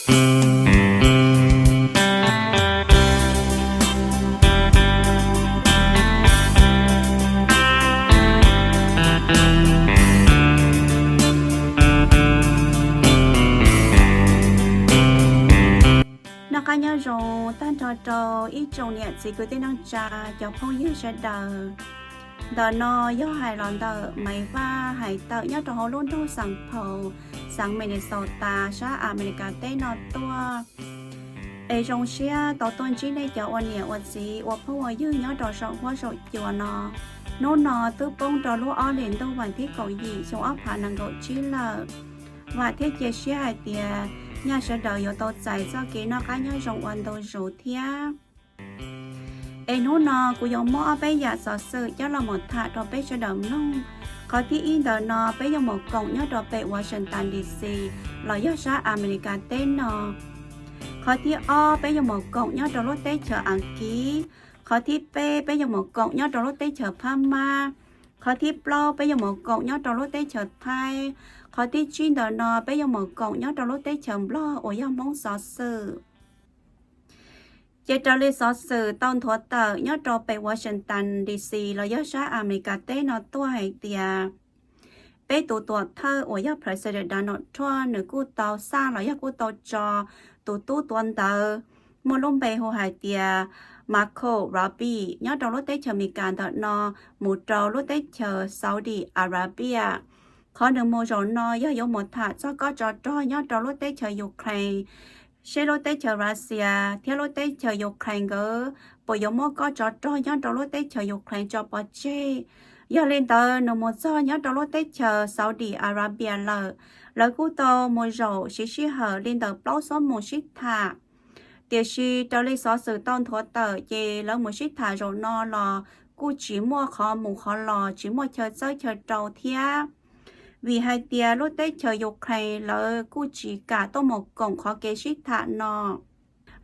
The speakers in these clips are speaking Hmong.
Noj qab nyob zoo tag nrho rau ib tsoom niam txiv kwv tij neej tsa, cov phooj ywg sawv daws. Ntawm no yog hais los ntawm Maiv Vaj hais tawm nyob rau hauv lub nroog Saint Paul, xeev Minnesota sab Amelikas teb no tuaj. Es zoo siab tau tuaj ntsib nej cov ua niam ua txiv ua phooj ua ywg nyob rau saum huab saum cua no. Hnub no twb poob rau lub ob hlis ntuj vas thib kaum yim xyoo ob phav nees nkaum tsib lawm. Vam thiab cia siab hais tias nyaj sawv daws yuav tau txais txoj kev noj qab nyob zoo ua ntu zus thiab. Es hnub no kuv yuav muab ob peb yam xov xwm coj los mus tham rau peb sawv daws mloog. Qhov thib ib ntawm no peb yuav mus koom nyob rau pem Washington D C los yog sab Amelikas teb no. Qhov thib ob peb yuav mus koom nyob rau lub teb chaws Askiv. Qhov thib peb peb yuav mus koom nyob rau lub teb chaws Phab Mab. Qhov thib plaub peb yuav mus koom nyob rau lub teb chaws Thaib. Qhov thib tsib ntawm no peb yuav mus koom nyob rau lub teb chaws Nplog uas yog Hmoob xov xwm. Ces raws li xov xwm tau nthuav tawm nyob rau pem Washington D C los yog sab Amelikas teb no tuaj hais tias peb tus tuam thawj uas yog President Donald Trump nws kuj tau xaj los yog kuj tau tso tus tub tuav ntawv muaj lub npe hu hais tias Marco Robbie nyob rau lub teb chaws Amelikas ntawm no mus rau lub teb chaws Saudi Arabia. Qhov nws mus zaum no yog yuav mus tham txog kob tsov rog nyob rau lub teb chaws Ukraine, seb lub teb chaws Russia thiab lub teb chaws Ukraine nkawd puas yuav muab kob tsov rog nyob rau lub teb chaws Ukraine tso pov tseg. Yog li ntawd nws mus txog nyob rau lub teb chaws Saudi Arabia lawm, lawv kuj tau mus zaum siv sij hawm li ntawm plaub xuab moos sib tham. Tiam sis raws li xov xwm tau nthuav tawm ces lawv mus sib tham zaum no los kuj tsis muaj qhov mus qhov los, tsis muaj chaw txawb chaw rau thiab. Vim hais tias lub teb chaws Ukraine lawv kuj tsis kam tuaj mus koom qhov kev sib tham no.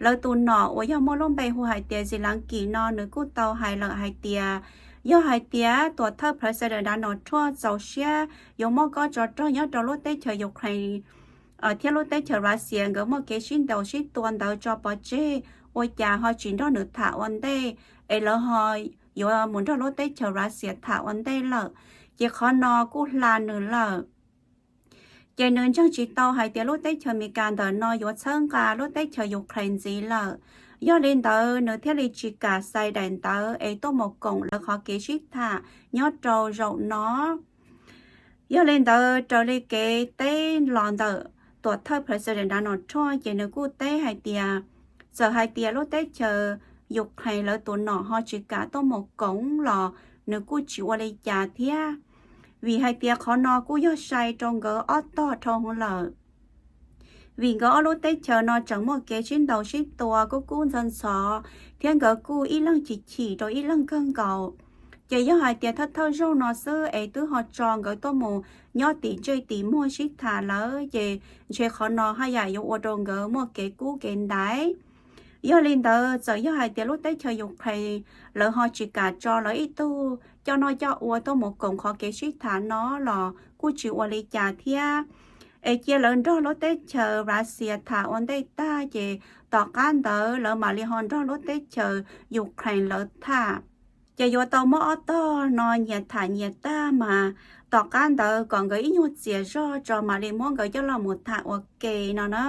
Lawv tus nom uas yog muaj lub npe hu hais tias Zelensky no nws kuj tau hais lawm hais tias yog hais tias tuam thawj President Donald Trump txaus siab yuav muab kob tsov rog nyob rau lub teb chaws Ukraine thiab lub teb chaws Russia nkawd muaj kev sib ntaus sib tua ntawd tso pov tseg, ua cas ho tsis nrog nws tham ua ntej, es lawv ho yuav mus nrog lub teb chaws Russia tham ua ntej lawm, ces qhov no kuj hla nws lawm. Ces nws ntseeg tsis tau hais tias lub teb chaws Amelikas ntawm no yuav txhawb nqa lub teb chaws Ukraine ntxiv lawm. Yog li ntawd nws thiaj li tsis kam xais daim ntawv es tuaj mus koom lawv qhov kev sib tham nyob rau zaum no. Yog li ntawd raws li kev teb los ntawm tuam thawj President Donald Trump ces nws kuj teb hais tias txawm hais tias lub teb chaws Ukraine lawv tus nom ho tsis kam tuaj mus koom los nws kuj tsis ua li cas thiab. Vim hais tias qhov no kuj yog sai rau nkawd ob tog dhau hwv lawm. Vim nkawd ob lub teb chaws no tseem muaj kev sib ntaus sib tua kub kub ntxhov ntxhov thiab nkawd kuj ib leeg chim chim rau ib leeg kawg nkaus. Ces yog hais tias thawj thawj zaug no xwb es twb ho tso nkawd tuaj mus nyob tim ntsej tim muag sib tham lawm ces ntshe qhov no haj yam yuav ua rau nkawd muaj kev kub kev ntaiv. Yog li ntawd txawm yog hais tias lub teb chaws Ukraine lawv ho tsis kam tso lawv ib tug coj noj coj ua tuaj mus koom qhov kev sib tham no los kuj tsis ua li cas thiab. Es cia lawv nrog lub teb chaws Russia tham ua ntej tag ces tom qab ntawd lawv mam li ho nrog lub teb chaws Ukraine lawv tham. Ces yuav tau muab ob tog no nyias tham nyias tag mas tom qab ntawd kom nkawd ib nyuag txias zog tso mam li muab nkawd coj los mus tham ua ke no na.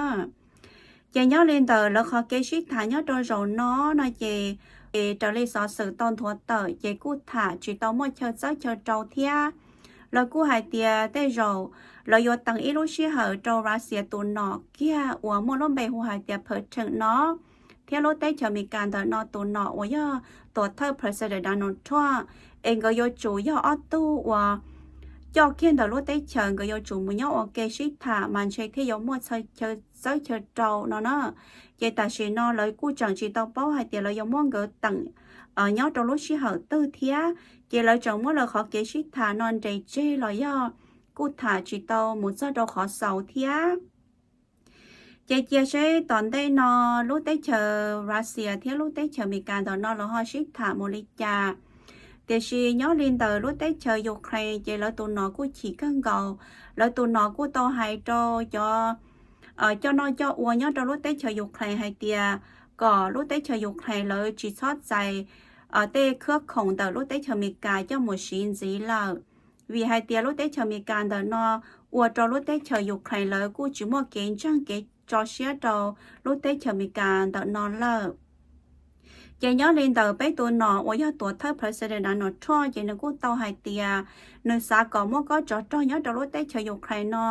Ces nyob li ntawm lawv qhov kev sib tham nyob rau zaum no no ces, ces raws li xov xwm tau nthuav tawm ces kuj tham tsis tau muaj chaw txawb chaw rau thiab. Lawv kuj hais tias tej zaum lawv yuav teem ib lub sij hawm rau Russia tus nom kiag uas muaj lub npe hu hais tias Putin no thiab lub teb chaws Amelikas ntawm no tus nom uas yog tuam thawj President Donald Trump, es nkawd yuav tsum yog ob tug uas coj kiag ntawm lub teb chaws, nkawd yuav tsum mus nyob ua ke sib tham mas ntshe thiaj yuav muaj chaw txawb chaw rau no na. Ces tam sim no lawv kuj tseem tsis tau paub hais tias lawv yuav muab nkawd teem nyob rau lub sij hawm twg thiab, ces lawv tseem muab lawv qhov kev sib tham no nres tseg los yog kuj tham tsis tau mus txog rau qhov xaus thiab. Ces cia seb tom ntej no lub teb chaws Russia thiab lub teb chaws Amelikas ntawm no lawv ho sib tham mus li cas. Tiam sis nyob li ntawm lub teb chaws Ukraine ces lawv tus nom kuj chim kawg nkaus. Lawv tus nom kuj tau hais rau cov coj noj coj ua nyob rau lub teb chaws Ukraine hais tias kom lub teb chaws Ukraine lawv tsis txhob txais tej khab khoom ntawm lub teb chaws Amelikas coj mus siv ntxiv lawm, vim hais tias lub teb chaws Amelikas ntawm no ua rau lub teb chaws Ukraine lawv kuj tsis muaj kev ntseeg kev tso siab rau lub teb chaws Amelikas ntawm no lawm. Ces nyob li ntawm peb tus nom uas yog tuam thawj President Donald Trump ces nws kuj tau hais tias nws xav kom muab kob tsov rog nyob rau lub teb chaws Ukraine no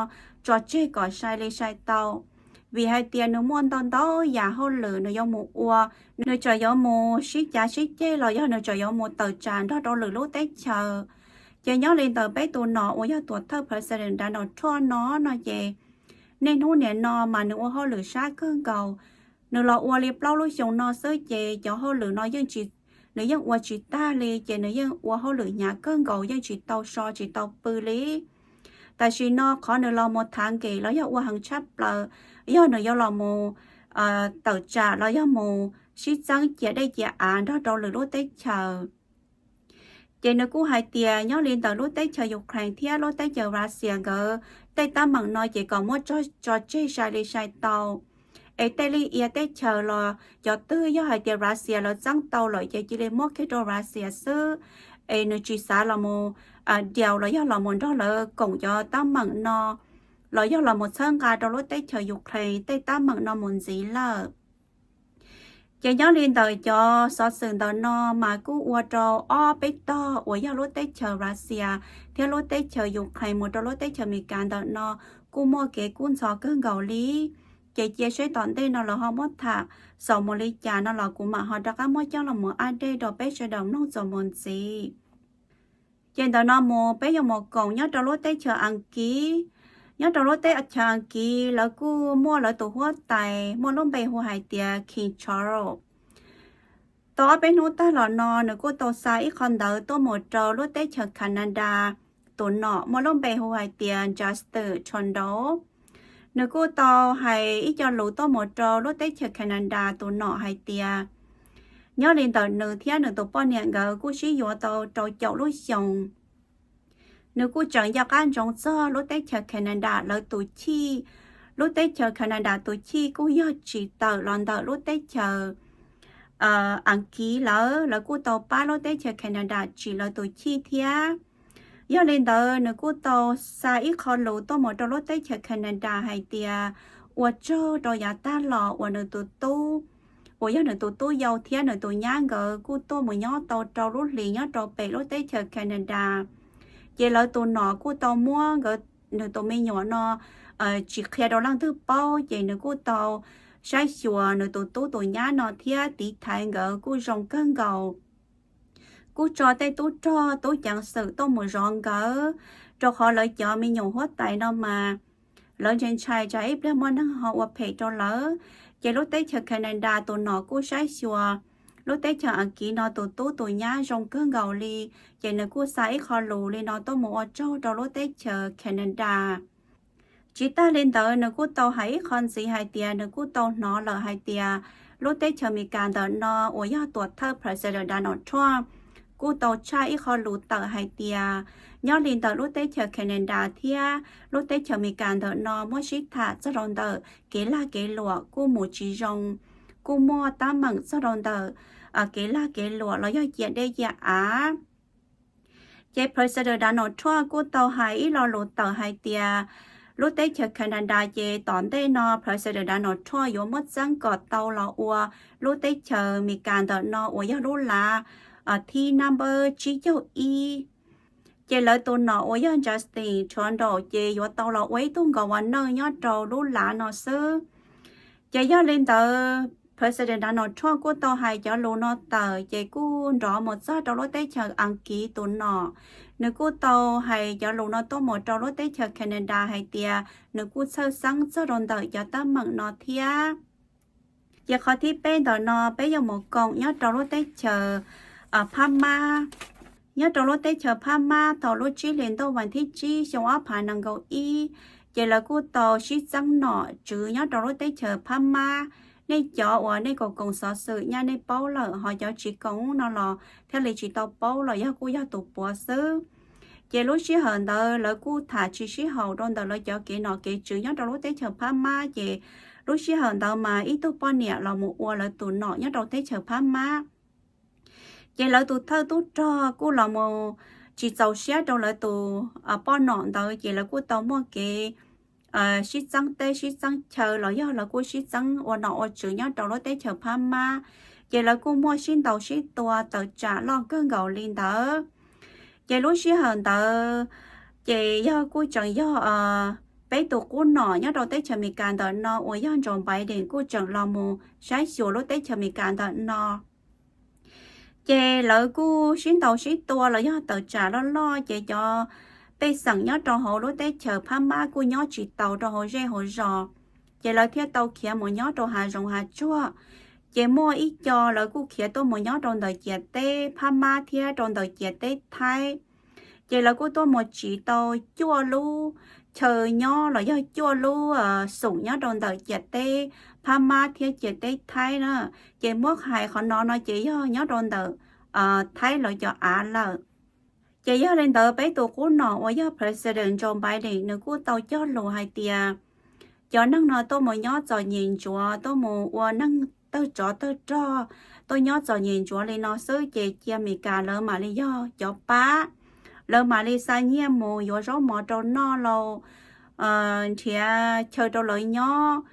tso tseg kom sai li sai tau, vim hais tias nws muaj ntau ntau yam hauj lwm nws yuav mus ua, nws tseem yuav mus sib cav sib ceg los yog nws tseem yuav mus tawm tsam nrog rau lwm lub teb chaws. Ces nyob li ntawm peb tus nom uas yog tuam thawj President Donald Trump no no ces niaj hnub niam no mas nws ua hauj lwm sab kawg nkaus. Nws los ua li plaub lub xyoo no xwb ces cov hauj lwm no nws yeej ua tsis tag li ces nws yeej ua hauj lwm hnyav kawg nkaus yeej tsis tau so tsis tau pw li. Tam sim no qhov nws los mus thav nkem los yog ua heev tshaj plaws yog nws yuav los mus tawm tsam los yog mus sib txeeb cia dej cia av nrog rau lwm lub teb chaws. Ces nws kuj hais tias nyob li ntawm lub teb chaws Ukraine thiab lub teb chaws Russia nkawd tej teeb meem no ces kom muab tso tseg sai li sai tau. Es tej lij ia teb chaws los cov twg yog hais tias Russia lawv txeeb tau lawm ces cia li muab kiag rau Russia xwb, es nws tsis xav los mus diaus los yog los mus nrog lawv koom cov teeb meem no los yog los mus txhawb nqa rau lub teb chaws Ukraine tej teeb meem no mus ntxiv lawm. Ces nyob li ntawm cov xov xwm ntawm no mas kuj ua rau ob peb tog uas yog lub teb chaws Russia thiab lub teb chaws Ukraine mus rau lub teb chaws Amelikas ntawm no kuj muaj kev kub ntxhov kawg nkaus li. Ces cia seb tom ntej no lawv ho muab tham xaus mus li cas no los kuv mam ho rov qab muab coj los mus update rau peb sawv daws mloog txuas mus ntxiv. Ces ntawm no mus peb yuav mus koom nyob rau lub teb chaws Askiv. Nyob rau lub teb chaws Askiv lawv kuj muaj lawv tus huab tais muaj lub npe hu hais tias King Charles. Tau ob peb hnub tag los no nws kuj tau xa ib qho ntawv tuaj mus rau lub teb chaws Canada tus nom muaj lub npe hu hais tias Justin Trudeau. Nws kuj tau hais ib co lus tuaj mus rau lub teb chaws Canada tus nom hais tias nyob li ntawm nws thiab nws tus poj niam nkawd kuj sib yuav tau rau caum lub xyoos. Nws kuj tseem nco qab ntsoov txog lub teb chaws Canada lawv tus chij. Lub teb chaws Canada tus chij kuj yog tsim tawm los ntawm lub teb chaws Askiv lawv, lawv kuj tau pab lub teb chaws Canada tsim lawv tus chij thiab. Yog li ntawd nws kuj tau xa ib qho lus tuaj mus rau lub teb chaws Canada hais tias ua tsaug rau yav tag los uas nws tus tub, uas yog nws tus tub yau thiab nws tus nyab nkawd kuj tuaj mus nyob tau rau lub hlis nyob rau pem lub teb chaws Canada. Ces lawv tus nom kuj tau muab nkawd, nws tus me nyuam no tsis qhia rau leej twg paub ces nws kuj tau saib xyuas nws tus tub tus nyab no thiab tiv thaiv nkawd kuj zoo kawg nkaus. Kuj tso tej tub rog tub ceev xwm tuaj mus zov nkawd, rau qhov lawv cov me nyuam huab tais no mas lawv ntshai ntshai tsam ib pliag muaj neeg ho ua phem rau lawv. Ces lub teb chaws Canada tus nom kuj saib xyuas lub teb chaws Askiv no tus tub tus nyab zoo kawg nkaus li, ces nws kuj xa ib qho lus li no tuaj mus ua tsaug rau lub teb chaws Canada. Tsis tag li ntawd nws kuj tau hais ib qho ntxiv hais tias nws kuj tau hnov lawm hais tias lub teb chaws Amelikas ntawm no uas yog tuam thawj President Donald Trump kuj tau tshaj ib qho lus tawm hais tias nyob li ntawm lub teb chaws Canada thiab lub teb chaws Amelikas ntawm no muab sib tham txog rau ntawm kev lag kev luam kuj mus tsis zoo, kuj muaj teeb meem txog rau ntawm kev lag kev luam los yog ciam dej ciam av. Ces President Donald Trump kuj tau hais ib lo lus tawm hais tias lub teb chaws Canada ces tom ntej no President Donald Trump yuav muab txeeb kom tau los ua lub teb chaws Amelikas ntawm no uas yog lub lav thib number tsib caug ib. Ces lawv tus nom uas yog Justin Trudeau ces yuav tau los ua ib tug governor nyob rau lub lav no xwb. Ces yog li ntawd President Donald Trump kuj tau hais cov lus no tawm ces kuj nrov mus txog rau lub teb chaws Askiv tus nom, nws kuj tau hais cov lus no tuaj mus rau lub teb chaws Canada hais tias nws kuj txhawj xeeb txog rau ntawm cov teeb meem no thiab. Ces qhov thib peb ntawm no peb yuav mus koom nyob rau lub teb chaws Phab Mab. Nyob rau lub teb chaws Phab Mab thaum lub tsib hlis ntuj vas thib tsib xyoo ob phav nees nkaum ib, ces lawv kuj tau sib txeeb nom tswv nyob rau lub teb chaws Phab Mab. Nej cov uas nej koom koom xov xwm nyaj nej paub lawm, ho cov tsis koom no los thiaj li tsis tau paub los yog kuj yog tus puav xwb. Ces lub sij hawm ntawd lawv kuj tham tsis sib haum rau ntawm lawv cov kev nom kev tswv nyob rau lub teb chaws Phab Mab, ces lub sij hawm ntawd mas ib tug poj niam los mus ua lawv tus nom nyob rau teb chaws Phab Mab. Ces lawv tus thawj tub rog kuj los mus tsis txaus siab rau lawv tus poj nom ntawd, ces lawv kuj tau muaj kev sib txeeb teb sib txeeb chaw los yog lawv kuj sib txeeb ua nom ua tswv nyob rau lub teb chaws Phab Mab. Ces lawv kuj muaj sib ntaus sib tua tawm tsam loj kawg nkaus li ntawd. Ces lub sij hawm ntawd ces yog kuj tseem yog peb tus qub nom nyob rau teb chaws Amelikas ntawm no uas yog Joe Biden kuj tseem los mus saib xyuas lub teb chaws Amelikas ntawm no. Ces lawv kuj sib ntaus sib tua los yog tawm tsam loj loj, ces cov pej xeem nyob rau hauv lub teb chaws Phab Mab kuj nyob tsis taus rau hauv zej hauv zos. Ces lawv thiaj tau khiav mus nyob rau hav zoov hav tsuag. Ces muaj ib co lawv kuj khiav tuaj mus nyob rau ntawm ciam teb Phab Mab thiab rau ntawm ciam teb Thaib. Ces lawv kuj tuaj mus tsim tau cuaj lub chaw nyob los yog cuaj lub xum nyob rau ntawm ciam teb Phab Mab thiab ciam teb Thaib na. Ces muab hais qhov no no ces yog nyob rau ntawm Thaib lawv cov av lawm. Ces yog li ntawd peb tus qub nom uas yog President Joe Biden nws kuj tau cog lus hais tias cov neeg no tuaj mus nyob txom nyem ntsuav, tuaj mus ua neeg tawg tsov tawg rog, tuaj nyob txom nyem ntsuav li no xwb ces cia Amelikas lawv mam li yog cov pab. Lawv mam li xa nyiaj mus yuav zaub mov rau noj los nrhiav chaw rau lawv nyob,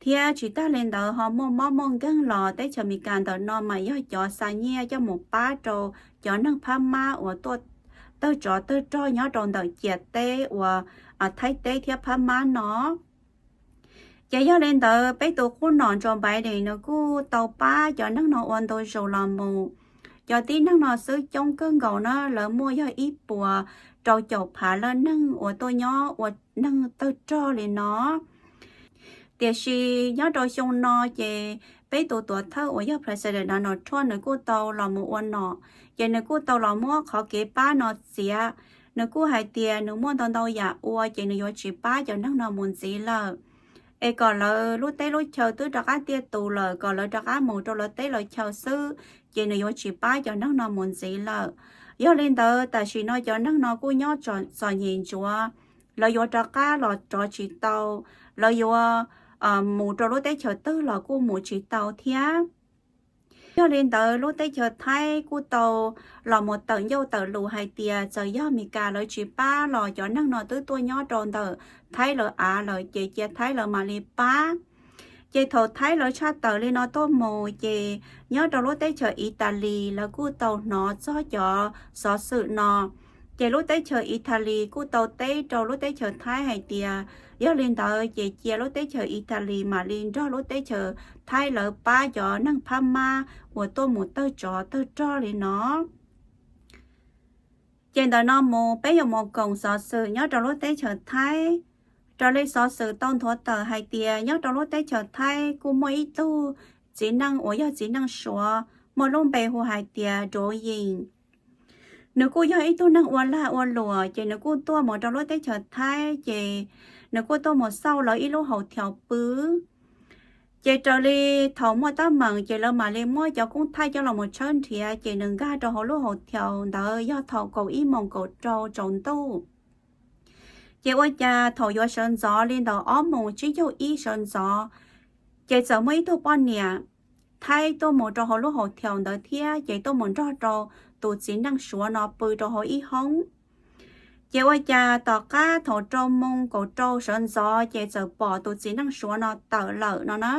thiab tsis tag li ntawd ho muaj mob muaj nkeeg los teb chaws Amelikas ntawm no mas yog cov xa nyiaj coj mus pab rau cov neeg Phab Mab uas tuaj tawg tsov tawg rog nyob rau ntawm ciam teb uas Thaib teb thiab Phab Mab no. Ces yog li ntawd peb tus qub nom Joe Biden nws kuj tau pab cov neeg no ua ntu zus los mus. Cov tib neeg no xwb coob kawg nkaus na, lawv muaj yog ib puas rau caum phav leej neeg uas tuaj nyob ua neeg tawg rog li no. Tiam sis nyob rau xyoo no ces peb tus tuam thawj uas yog President Donald Trump nws kuj tau los mus ua nom, ces nws kuj tau los muab qhov kev pab no txiav. Nws kuj hais tias nws muaj ntau ntau yam ua ces nws yuav tsis pab cov neeg no mus ntxiv lawm. Es kom lawv lub teb lub chaw twb rov qab tiaj tus lawm, kom lawv rov qab mus rau lawv teb lawv chaw xwb, ces nws yuav tsis pab cov neeg no mus ntxiv lawm. Yog li ntawd tam sim no cov neeg no kuj nyob txom nyem ntsuav, lawv yuav rov qab los rov tsis tau, lawv yuav mus rau lub teb chaws twg los kuj mus tsis tau thiab. Yog li ntawd lub teb chaws Thaib kuj tau los mus tawm ncauj tawm lus hais tias txawm yog Amelikas lawv tsis pab los cov neeg no twb tuaj nyob rau ntawm Thaib lawv av lawm ces cia Thaib lawv mam li pab. Ces thaum Thaib lawv tshaj tawm li no tuaj mus ces nyob rau lub teb chaws Italis lawv kuj tau hnov txog cov xov xwm no. Ces lub teb chaws Italis kuj tau teb rau lub teb chaws Thaib hais tias yog li ntawd ces cia lub teb chaws Italis mam li nrog lub teb chaws Thaib lawv pab cov neeg Phab Mab uas tuaj mus tawg tsov tawg rog li no. Ces ntawm no mus peb yuav mus koom xov xwm nyob rau lub teb chaws Thaib. Raws li xov xwm tau nthuav tawm hais tias nyob rau lub teb chaws Thaib kuj muaj ib tug txiv neej uas yog txiv neej Suav muaj lub npe hu hais tias Duv Yim. Nws kuj yog ib tug neeg ua lag ua luam ces nws kuj tuaj mus rau lub teb chaws Thaib ces nws kuj tuaj mus xauj lawv ib lub hau thaus pw. Ces raws li thaum muaj teeb meem ces lawv mam li muab cov koob thaij coj los mus tshawb nrhiav ces nws nkag rau hauv lub hau thaus ntawd yog thaum kaum ib moos kaum rau tsaus ntuj. Ces ua cas thaum yuav sawv ntxov li ntawm ob moos tsib caug ib sawv ntxov, ces txawm muaj ib tug poj niam Thaib tuaj mus rau hauv lub hau thaus ntawd thiab ces tuaj mus nrog rau tus txiv neej Suav no pw rau hauv ib hoob. Ces ua cas tom qab thaum rau moos kaum rau sawv ntxov ces txawm pom tus txiv neej Suav no tawm lawm no na.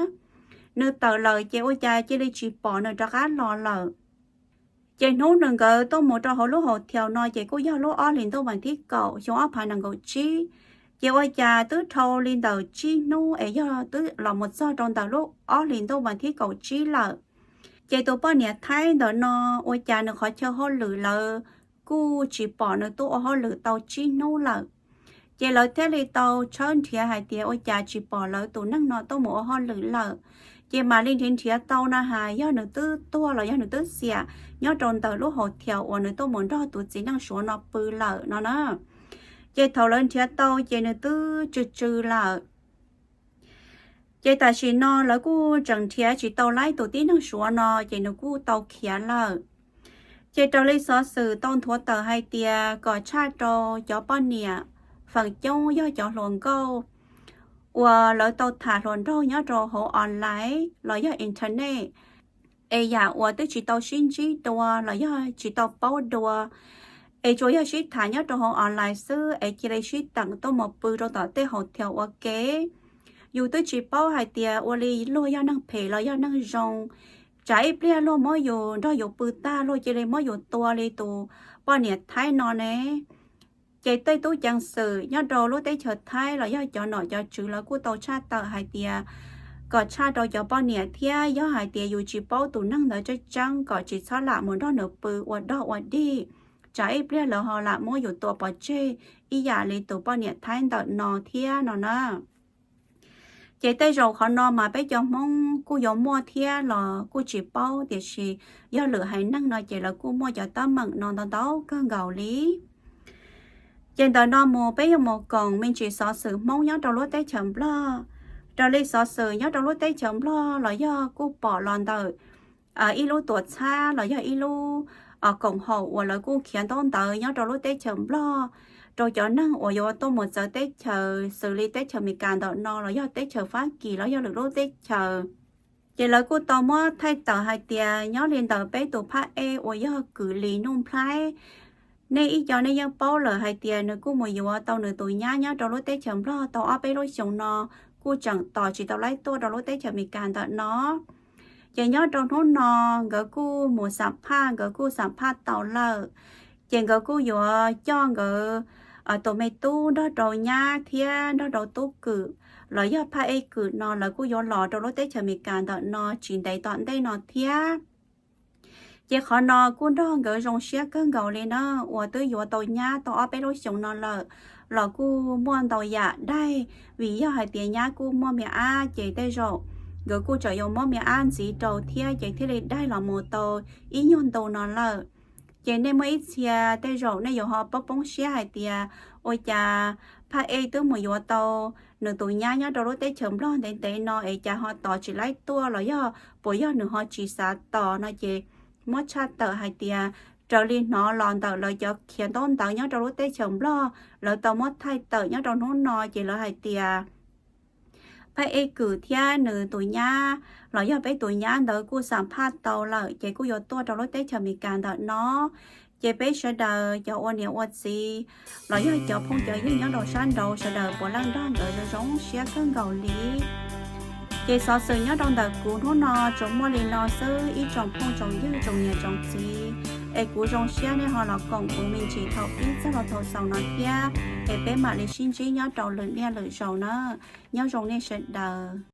Nws tawm lawm ces ua cas cia li tsis pom nws rov qab los lawm. Ces hnub nws nkawd tuaj mus rau hauv lub hau thaus no ces kuj yog lub ob hlis ntuj vas thib kaum xyoo ob phav nees nkaum tsib. Ces ua cas twb dhau li ntawm tsib hnub es yog twb los mus txog rau ntawm lub ob hlis ntuj vas thib kaum tsib lawm. Ces tus poj niam Thaib ntawm no ua cas nws qhov chaw hauj lwm lawv kuj tsis pom nws tuaj ua hauj lwm tau tsib hnub lawm. Ces lawv thiaj li tau tshawb nrhiav hais tias ua cas tsis pom lawv tus neeg no tuaj mus ua hauj lwm lawm. Ces mam li nrhiav nrhiav tau na has yog nws twb tuag los yog nws twb xiam nyob rau ntawm lub hau thaus uas nws tuaj mus nrog tus txiv neej Suav no pw lawm no na. Ces thaum lawv nrhiav tau ces nws twb tsw tsw lawm. Ces tam sim no lawv kuj tseem nrhiav tsis tau laib tus tib neeg Suav no ces nws kuj tau khiav lawm. Ces raws li xov xwm tau nthuav tawm hais tias kom tshaj rau cov poj niam, feem coob yog cov hluas nkauj uas lawv tau tham hluas nraug nyob rau hauv online los yog internet, es yam uas twb tsis tau sib ntsib dua los yog tsis tau paub dua, es tsuas yog sib tham nyob rau hauv online xwb es cia li sib teem tuaj mus pw rau tom tej hotel ua ke. Yus twb tsis paub hais tias ua li luag yog neeg phem los yog neeg zoo. Tsam ib pliag luag muab yus nrog yus pw tag luag cia li muab yus tua li tus poj niam Thaib no ne. Ces tej tub ceev xwm nyob rau lub teb chaws Thaib los yog cov nom cov tswv lawv kuj tau tshaj tawm hais tias kom tshaj rau cov poj niam thiab yog hais tias yus tsis paub tus neeg ntawd tseeb tseeb kom tsis txhob lam mus nrog nws pw ua dog ua dig, tsam ib pliag lawv ho lam muab yus tua pov tseg ib yam li tus poj niam Thaib ntawm no thiab no na. Ces tej zaum qhov no mas peb cov Hmoob kuj yuav muaj thiab los kuj tsis paub, tiam sis yog lwm haiv neeg no ces lawv kuj muaj cov teeb meem no ntau ntau kawg nkaus li. Ces ntawm no mus peb yuav mus koom me ntsis xov xwm Hmoob nyob rau lub teb chaws Nplog. Raws li xov xwm nyob rau lub teb chaws Nplog los yog kuj pom los ntawm ib lub tuam txhab los yog ib lub koom haum uas lawv kuj khiav ntaub ntawv nyob rau lub teb chaws Nplog rau cov neeg uas yuav tuaj mus txawv teb chaws xws li teb chaws Amelikas ntawm no los yog teb chaws Fab Kis los yog lwm lub teb chaws. Ces lawv kuj tau muab thaij tawm hais tias nyob li ntawm peb tus phab ej uas yog Kwm Lis Nuj Nplhaib, nej ib co nej yeej paub lawm hais tias nws kuj mus yuav tau nws tus nyab nyob rau lub teb chaws Nplog tau ob peb lub xyoos no, kuj tseem tos tsis tau laib tuaj rau lub teb chaws Amelikas ntawm no. Ces nyob rau hnub no nkawd kuj mus xam phaj, nkawd kuj xam phaj tau lawm. Ces nkawd kuj yuav coj nkawd tus me tub nrog rau nyab thiab nrog rau tub Kwm los yog phab ej Kwm no lawv kuj yuav los rau lub teb chaws Amelikas ntawm no tsis ntev tom ntej no thiab. Ces qhov no kuj nrog nkawd zoo siab kawg nkaus li na, uas twb yuav tau nyab tau ob peb lub xyoos no lawm los kuj muaj ntau yam daig, vim yog hais tias nyab kuj muaj me ab ces tej zaum nkawd kuj tseem yuav muab me ab ntxiv rau thiab ces thiaj li daig los mus tau ib nyuag ntu no lawm. Ces nej muaj ib txhia tej zaum nej yuav ho poob poob siab hais tias ua cas phab ej twb mus yuav tau nws tus nyab nyob rau lub teb chaws Nplog ntev ntev no es cas ho tos tsis laib tuaj los yog puas yog nws ho tsis xav tos no ces muab tshaj tawm hais tias raws li hnov los ntawm lawv cov khiav ntaub ntawv nyob rau lub teb chaws Nplog lawv tau muab thaij tawm nyob rau hnub no ces lawv hais tias phab ej Kwm thiab nws tus nyab los yog peb tus nyab ntawd kuj xam phaj tau lawm ces kuj yuav tuaj rau lub teb chaws Amelikas ntawm no. Ces peb sawv daws cov ua niam ua txiv los yog cov phooj cov ywg nyob rau sab nraud sawv daws puav leej nrog nkawd zoo zoo siab kawg nkaus li. Ces xov xwm nyob rau ntawm kuv hnub no tsuas muaj li no xwb ib tsoom phooj tsoom ywg tsoom niam tsoom txiv, es kuv zoo siab nej ho los koom kuv me ntsis thaum pib txog rau thaum xaus no thiab, es peb mam li sib ntsib nyob rau lwm niaj lwm zaus na. Nyob zoo nej sawv daws.